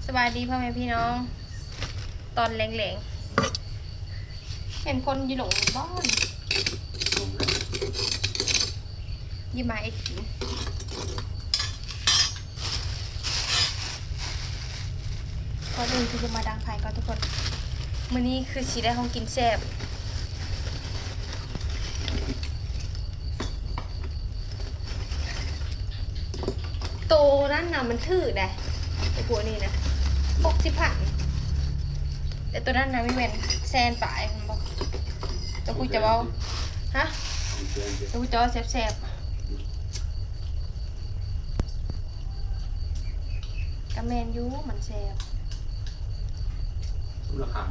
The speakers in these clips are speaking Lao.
ສະບາຍດີພໍ່ແມ່ພີ່ນ້ອງ ຕອນແລງໆ ເຫັນຄົນຢູ່ດົງບໍ່? ຍິບມາເຮັດກິນ. ກ່ອນອື່ນຄືຈະມາດັງໄຟກ່ອນທຸກຄົນ. ມື້ນີ້ຄືຊິໄດ້ຂອງກິນແຊບ. ໂຕນັ້ນນະມັນຖືກໃດ໋ ໄອ້ພວກນີ້ນະ ຫົກສິບພັນ ແຕ່ໂຕນັ້ນນະມີແມ່ນແສນປາຍ ແມ່ນບໍ່? ໂຕກູຈະເວົ້າ ຮະ? ໂຕກູຈະເວົ້າແຊບໆ ກະແມ່ນຢູ່ ມັນແຊບ. ລາຄາ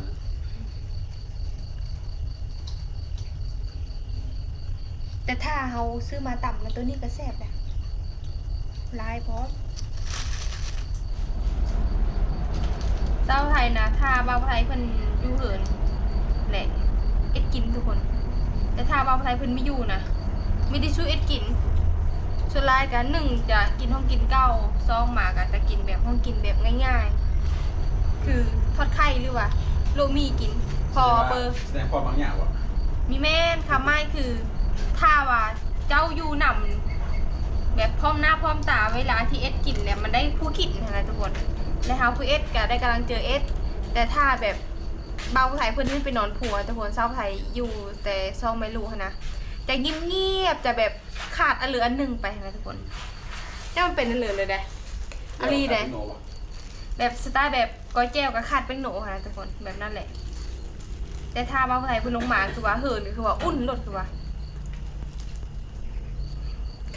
ແຕ່ຖ້າເຮົາຊື້ມາຕຳນະ ໂຕນີ້ກະແຊບນະ ຫຼາຍພ້ອມ. ຊາວໄທນະ ຖ້າບ່າວໄທເພິ່ນຢູ່ເຮືອນແຫຼະ ເຮັດກິນທຸກຄົນ. ແຕ່ຖ້າບ່າວໄທເພິ່ນບໍ່ຢູ່ນະ ມີແຕ່ສູ່ເຮັດກິນ. ສ່ວນຫຼາຍກະ ໜຶ່ງ ຈະກິນຂອງກິນເກົ່າ, ສອງ ມາກະຈະກິນແບບຂອງກິນແບບງ່າຍໆ ຄືທອດໄຂ່ ຫຼືວ່າໂລະໝີ່ກິນ. ພໍເບີ ສະແດງຄວາມມັກຍາກບໍ່? ມີແມ່ນ ຄວາມໝາຍຄື ຖ້າວ່າເຈົ້າຢູ່ນຳ ແບບພ້ອມໜ້າພ້ອມຕາ ເວລາທີ່ເຮັດກິນແລ້ວມັນໄດ້ຜູ້ກິນຫັ້ນນະທຸກຄົນ ແລະເຮົາຜູ້ເຮັດກະໄດ້ກຳລັງເຈີເຮັດ. ແຕ່ຖ້າແບບ ບ່າວໄທເພິ່ນໄປນອນພົວທຸກຄົນ ຊາວໄທຢູ່ແຕ່ສອງແມ່ລູກຫັ້ນນະ ຈະງຽບໆ ຈະແບບຂາດອັນເຫຼືອອັນໜຶ່ງໄປຫັ້ນນະທຸກຄົນ. ຈະມັນເປັນອັນເຫຼືອເລີຍໃດ໋ ອີ່ຫຼີໃດ໋ ແບບສະໄຕລ໌ແບບກ້ອຍແຈ່ວກະຂາດແປ້ງໂນຫັ້ນນະທຸກຄົນ ແບບນັ້ນແຫຼະ. ແຕ່ຖ້າບ່າວໄທເພິ່ນລົງມາຄືວ່າເຮີນ ຄືວ່າອຸ່ນໂລດ ຄືວ່າ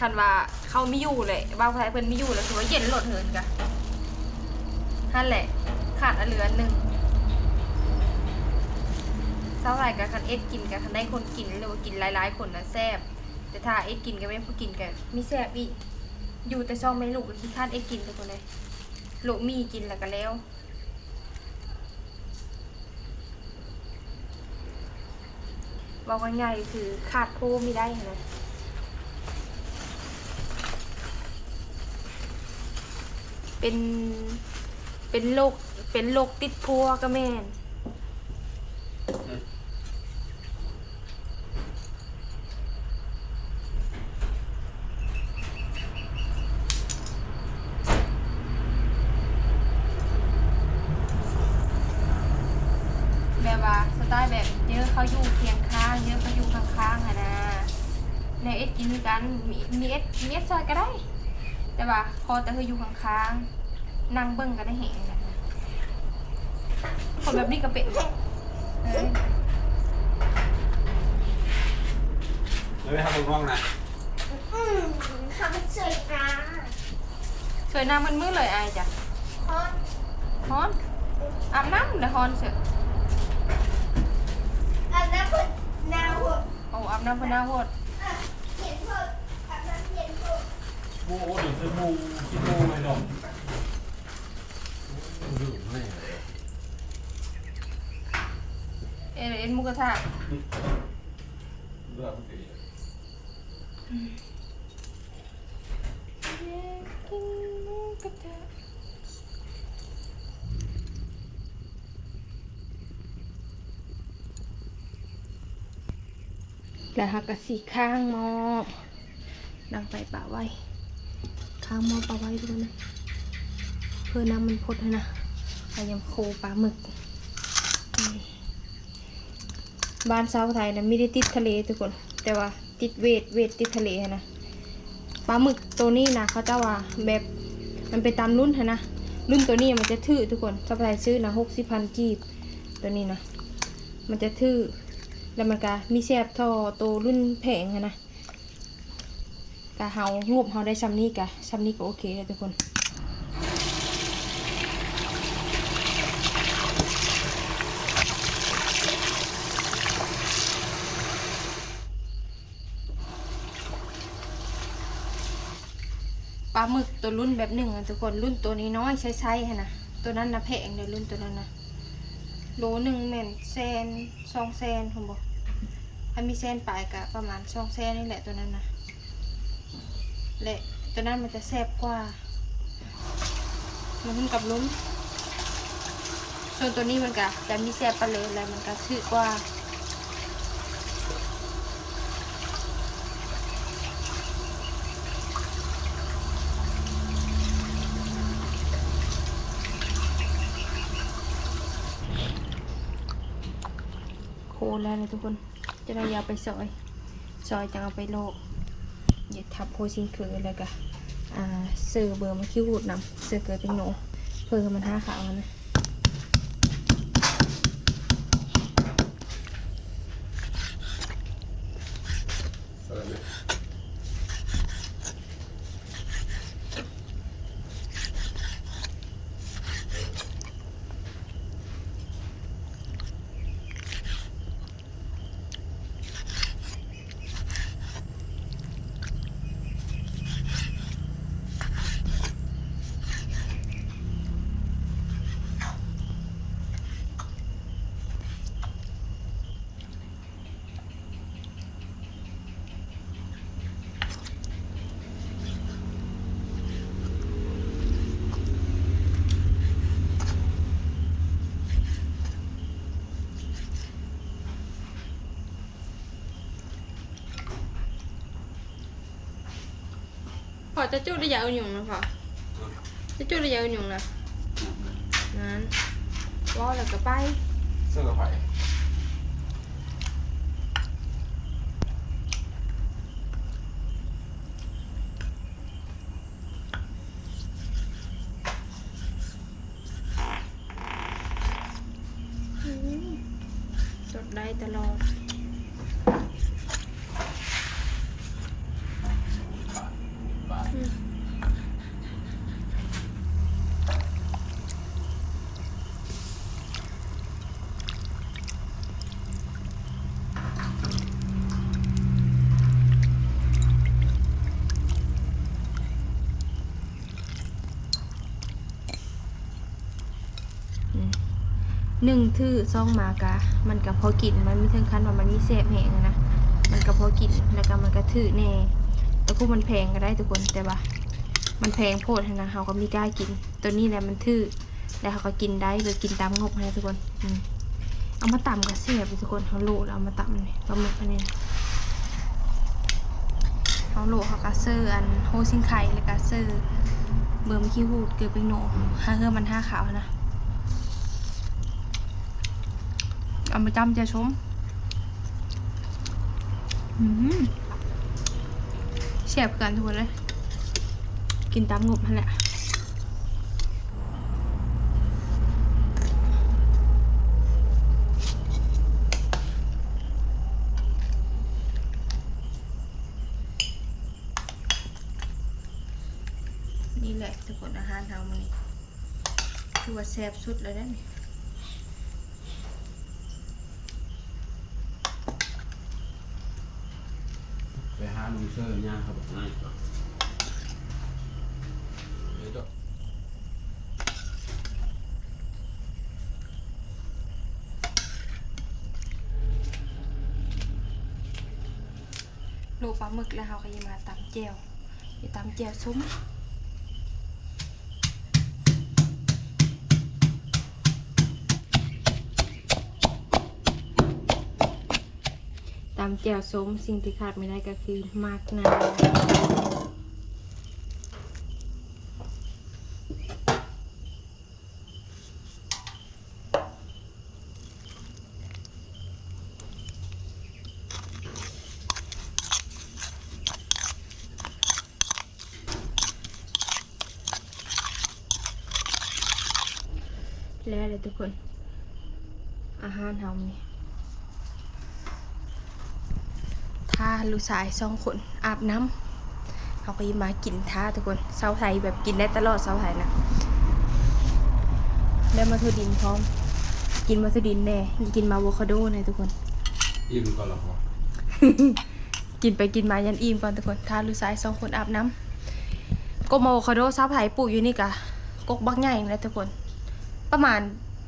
ຄັນວ່າເຂົາມີຢູ່ແຫຼະ ບ່າວໄທເພິ່ນມີຢູ່ແລ້ວ ຄືວ່າເຢັນໂລດເຮືອນກະ ຫັ້ນແຫຼະ ຂາດອັນເຫຼືອອັນໜຶ່ງ. ຊາວໄທກະຄັນເຮັດກິນກະ ຄັນໄດ້ຄົນກິນ ຫຼືວ່າກິນຫຼາຍໆຄົນນະແຊບ. ແຕ່ຖ້າເຮັດກິນກະແມ່ນຜູ້ກິນກະມີແຊບອີກ. ຢູ່ແຕ່ສອງແມ່ລູກກະຂີ້ຄ້ານເຮັດກິນທຸກຄົນເອີຍ ໂລະໝີ່ກິນແລ້ວກະແລ້ວ. ເວົ້າງ່າຍໆ ຄືຂາດຜູ້ມີໄດ້ຫັ້ນນະ ເປັນ ເປັນໂລກ ເປັນໂລກຕິດຜົວກະແມ່ນ. ແບບວ່າສະໄຕລ໌ແບບເຢີເຂົາຢູ່ຄຽງຂ້າງ ເຢີເຂົາຢູ່ຂ້າງໆຫັ້ນນະ ແນວເອັດກິນຄືກັນ ມີ ມີເອັດ ມີເອັດຊ່ອຍກະໄດ້ ແຕ່ວ່າ ຂໍແຕ່ເຮົາຢູ່ຂ້າງໆ ນັ່ງເບິ່ງກະໄດ້ແຮງ. ຄົນແບບນີ້ກະເປັນ ເອີ ແລ້ວໄປຫາລູກນ້ອງນະ ອືມ ເຮົາໄປຊ່ວຍນາ ຊ່ວຍນາໝົດມື້ເລີຍ ອາຍຈ້ະ ຮ້ອນ ຮ້ອນ ອືມ ອາບນ້ຳແລ້ວຮ້ອນເສີ ອາບນ້ຳເພິ່ນໜາວໂພດ ໂອ ອາບນ້ຳເພິ່ນໜາວໂພດ ເອີ ເຢັນໂພດ ອາບນ້ຳເຢັນໂພດ. ໂອ້ ໂອ້ ເດີນໃສ່ໝູ່ ກິນໝູ່ໃຫ້ດອກ ເອີ ເອັນໝູກະທະ ເຫຼືອມັນກະດີ ອືມ ຢາກກິນໝູກະທະ. ແລ້ວເຮົາກະຊິຄ້າງໝໍ້ ດັງໄຟປະໄວ້ ຄ້າງໝໍ້ປະໄວ້ທຸກຄົນເອີຍ ເພື່ອນ້ຳມັນຟົດຫັ້ນນະ ກະຢຳໂຄປາໝຶກ. ນີ້ ບ້ານຊາວໄທນະ ມີແຕ່ຕິດທະເລທຸກຄົນ ແຕ່ວ່າ ຕິດເວດ ເວດຕິດທະເລຫັ້ນນະ. ປາໝຶກໂຕນີ້ນະ ເຂົາເຈົ້າວ່າແບບ ມັນໄປຕາມລຸ້ນຫັ້ນນະ ລຸ້ນໂຕນີ້ມັນຈະຖືກທຸກຄົນ ຊາວໄທຊື້ນະ ຫົກສິບພັນກີບ ໂຕນີ້ນະ ມັນຈະຖືກ ແລ້ວມັນກະມີແຊບທໍ່ໂຕລຸ້ນແພງຫັ້ນນະ. ກະເຮົາ ງົບເຮົາໄດ້ຊ່ຳນີ້ກະ ຊ່ຳນີ້ກະໂອເຄແລ້ວທຸກຄົນ. ປາໝຶກໂຕລຸ້ນແບບໜຶ່ງນະທຸກຄົນ ລຸ້ນໂຕນ້ອຍໆ ໃສໆ ຫັ້ນນະ ໂຕນັ້ນນະແພງເດ້ ລຸ້ນໂຕນັ້ນນະ ໂລໜຶ່ງແມ່ນແສນ ສອງແສນພຸ້ນບໍ ຄັນມີແສນປາຍກະປະມານສອງແສນນີ້ແຫຼະ ໂຕນັ້ນນະ ແລະ ໂຕນັ້ນມັນຈະແຊບກວ່າ. ມັນຂຶ້ນກັບລົມ. ສ່ວນຕົວນີ້ມັນກະຈະມີແຊບປານເລີຍ ແລະມັນກະຖືກກວ່າ. ໂຄແລ້ວນະທຸກຄົນ. ຈະໄດ້ເອົາໄປຊອຍ ຊອຍຈັ່ງເອົາໄປໂລະ ເຮັດທັບໂຮຊິງເກີ ແລ້ວກະ ອ່າ ເສີເບີມາຄິວຮູດນຳ ເສີເກີເປັງໂນ ເພື່ອໃຫ້ມັນຫາຂາວຫັ້ນນະ. ພໍ່ ຈະຈູດໄດ້ຢ່າເອົາຫຍຸ້ງນະພໍ່ ຈະຈູດໄດ້ຢ່າເອົາຫຍຸ້ງນະ ນັ້ນ ເວົ້າແລ້ວກະໄປ ເຊິ່ງກັບໃຜ? ສົດໄດ້ຕະຫຼອດ. ອືມ ໜຶ່ງຖືສອງມາກະ ມັນກະພໍກິນ ມັນມີເຖິງຂັ້ນວ່າມັນມີແຊບແຮງຫັ້ນນະ ມັນກະພໍກິນ ແລ້ວກະມັນກະຖືແດ່ ແຕ່ຜູ້ມັນແພງກະໄດ້ທຸກຄົນ ແຕ່ວ່າມັນແພງໂພດຫັ້ນນະ ເຮົາກະມີກ້າກິນ ໂຕນີ້ແຫຼະມັນຖື ແລ້ວເຮົາກະກິນໄດ້ ແບບກິນຕາມງົບຫັ້ນນະທຸກຄົນ. ອືມ ເອົາມາຕຳກະແຊບເດ້ທຸກຄົນ ເຮົາໂລະແລ້ວເອົາມາຕຳ ປາໝຶກອັນນີ້ ເຮົາໂລະ ເຮົາກະເສີອັນໂຮຊິງໄຄ ແລ້ວກະເສີເບີມີຄິວຮູດ ເກີເປັງໂນ ຫາເຮືອມັນຫາຂາວຫັ້ນນະ ເອົາມາຈ້ຳແຈ່ວສົ້ມ. ອືມ ແຊບຄືກັນທຸກຄົນເອີຍ ກິນຕາມງົບຫັ້ນແຫຼະ. ນີ້ແຫຼະທຸກຄົນ ອາຫານເຮົາມື້ນີ້ ຖືວ່າແຊບສຸດແລ້ວເດ້ນີ້. ໄປຫາລຸງເຊີຍ່າເຂົາບອກໃຫ້ ເອີ ໂລະປາໝຶກແລ້ວ ເຮົາກະຊິມາຕຳແຈ່ວ ຊິຕຳແຈ່ວສົ້ມ. ຕຳແຈ່ວສົ້ມ ສິ່ງທີ່ຂາດບໍ່ໄດ້ກະຄືໝາກນາວ. ແລ້ວແຫຼະທຸກຄົນ ອາຫານເຮົານີ້ ຖ້າລູກຊາຍສອງຄົນອາບນ້ຳ ເຮົາກະຊິມາກິນຖ້າທຸກຄົນ. ສາວໄທແບບກິນໄດ້ຕະຫຼອດ ສາວໄທນະ ໄດ້ມາໂທດິນພ້ອມ ກິນມາໂທດິນແດ່ ກິນມາໂວຄາໂດແດ່ທຸກຄົນ. ອີ່ມກ່ອນລະບໍ່? ກິນໄປກິນມາຢ້ານອີ່ມກ່ອນທຸກຄົນ ຖ້າລູກຊາຍສອງຄົນອາບນ້ຳ. ກົກອາໂວຄາໂດ ສາວໄທປູກຢູ່ນີ້ກະກົກບັກໃຫຍ່ນະທຸກຄົນ ປະມານ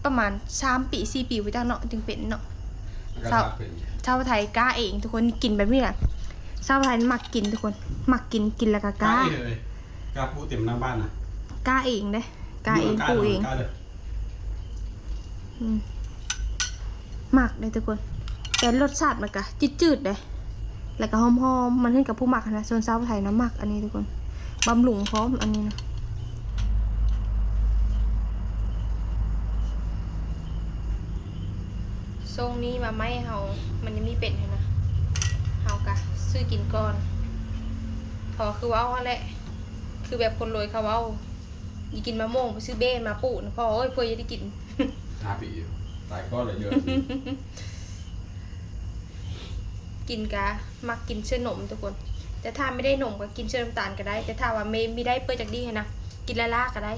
ປະມານສາມປີ ສີ່ປີບໍ່ຈັກເນາະ ຈຶ່ງເປັນເນາະ. ສາວ ສາວໄທກ້າເອງທຸກຄົນ ກິນແບບນີ້ນະ. ສາວໄທມັກກິນທຸກຄົນ ມັກກິນ ກິນແລ້ວກະກ້າ ກ້າເອງເລີຍ ກ້າປູກເຕັມຫຼັງບ້ານນະ ກ້າເອງເດ້. ກາເອງ ປູເອງ ອືມ ມັກເດ້ທຸກຄົນ ແຕ່ລົດຊາດມັນກະຈືດໆເດ້ ແລ້ວກະຫອມໆ ມັນຂຶ້ນກັບຜູ້ມັກຫັ້ນນະ ສ່ວນຊາວໄທນະມັກອັນນີ້ທຸກຄົນ ບຳລຸງພ້ອມອັນນີ້ນະ. ຊ່ວງນີ້ໝາກໄມ້ເຮົາມັນຍັງມີເປັນຫັ້ນນະ ເຮົາກະຊື້ກິນກ່ອນ ເພາະວ່າຄືເວົ້າຫັ້ນແຫຼະ ຄືແບບຄົນລວຍເຂົາເວົ້າ ຢ່າກິນໝາກໂມງ ໄປຊື້ເບ້ມາປູນະພໍ່ເອີຍ ເພື່ອຈະໄດ້ກິນ ຫ້າປີຢູ່ ຕາຍກ່ອນແລ້ວເດີ ກິນກະມັກກິນເຊື່ອນົມທຸກຄົນ ແຕ່ຖ້າບໍ່ໄດ້ນົມກະກິນເຊື່ອນ້ຳຕານກະໄດ້ ແຕ່ຖ້າວ່າບໍ່ ບໍ່ໄດ້ເປີດຈັກດີ້ຫັ້ນນະ ກິນລ້າໆກະໄດ້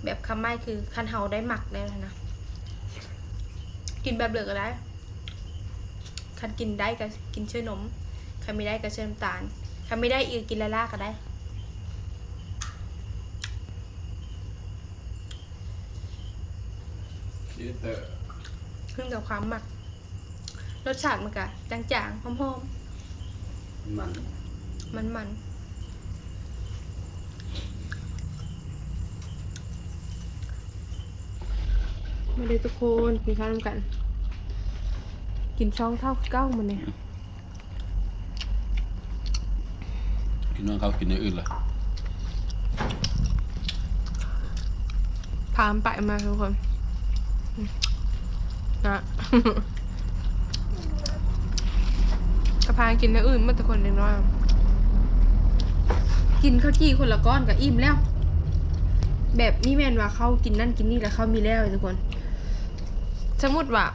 ແບບຄຳໝາຍຄືຄັນເຮົາໄດ້ມັກແລ້ວຫັ້ນນະ ກິນແບບເລີກະໄດ້ ຄັນກິນໄດ້ກະກິນເຊື່ອນົມ ຄັນບໍ່ໄດ້ກະເຊື່ອນ້ຳຕານ ຄັນບໍ່ໄດ້ອີກກະກິນລ້າໆກະໄດ້ ຄືແບບຄວາມມັກ ລົດຊາດມັນກະຈາງໆ ຫອມໆ ມັນ ມັນໆ. ມາເດີທຸກຄົນ ກິນເຂົ້ານຳກັນ ກິນຊ່ອງເຖົ້າຄືເກົ່າມື້ນີ້ ກິນນອນເຂົ້າ ກິນແນວອື່ນລະ ພາກັນໄປມາທຸກຄົນ ນະ ກະພາກັນກິນແນວອື່ນໝົດທຸກຄົນ ເດັກນ້ອຍ ກິນເຂົ້າຈີ່ຄົນລະກ້ອນກະອີ່ມແລ້ວ ແບບນີ້ແມ່ນວ່າເຂົາກິນນັ້ນກິນນີ້ແລ້ວເຂົາມີແລ້ວທຸກຄົນ ສົມມຸດວ່າ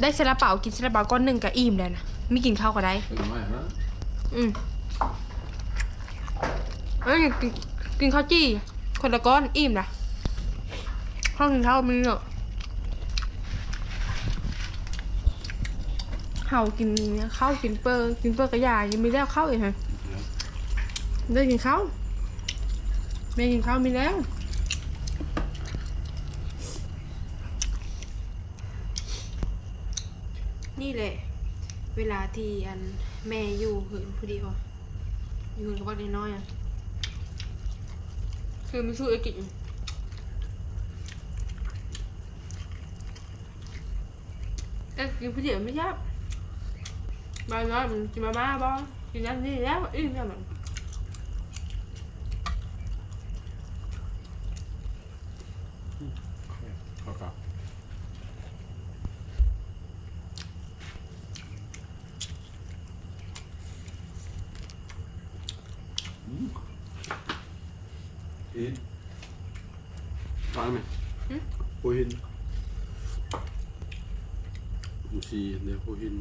ໄດ້ຊາລາເປົາ ກິນຊາລາເປົາກ້ອນໜຶ່ງກະອີ່ມແລ້ວນະ ມີກິນເຂົ້າກະໄດ້ ອືມ ເອີ ກິນ ກິນເຂົ້າຈີ່ຄົນລະກ້ອນອີ່ມນະ ເຮົາກິນເຂົ້າມີເນາະ ເຮົາກິນເຂົ້າ ກິນເປີ ກິນເປີກະຢາ ຍັງມີແລ້ວເຂົ້າອີກຫັ້ນ ໄດ້ກິນເຂົ້າ ແມ່ກິນເຂົ້າມີແລ້ວ ນີ້ແຫຼະເວລາທີ່ອັນແມ່ຢູ່ເຮືອນຜູ້ດຽວ ຢູ່ເຮືອນກັບບັກເດັກນ້ອຍ ຄືມີສູ່ເອັຍກິນ ເອັຍກິນຜູ້ດຽວມັນຍາກ ບາງເທື່ອມັນກິນມາມ່າບໍ່ ກິນນັ້ນນີ້ແລ້ວ ອີ່ມແລ້ວມັນ ອືມ ເຂົ້າກັບ ອືມ ອີ່ມ ຟັງແມ່ ຫຶ? ໂພຫີນ ຢູ່ສີ່ເດ້ ໂພຫີນ.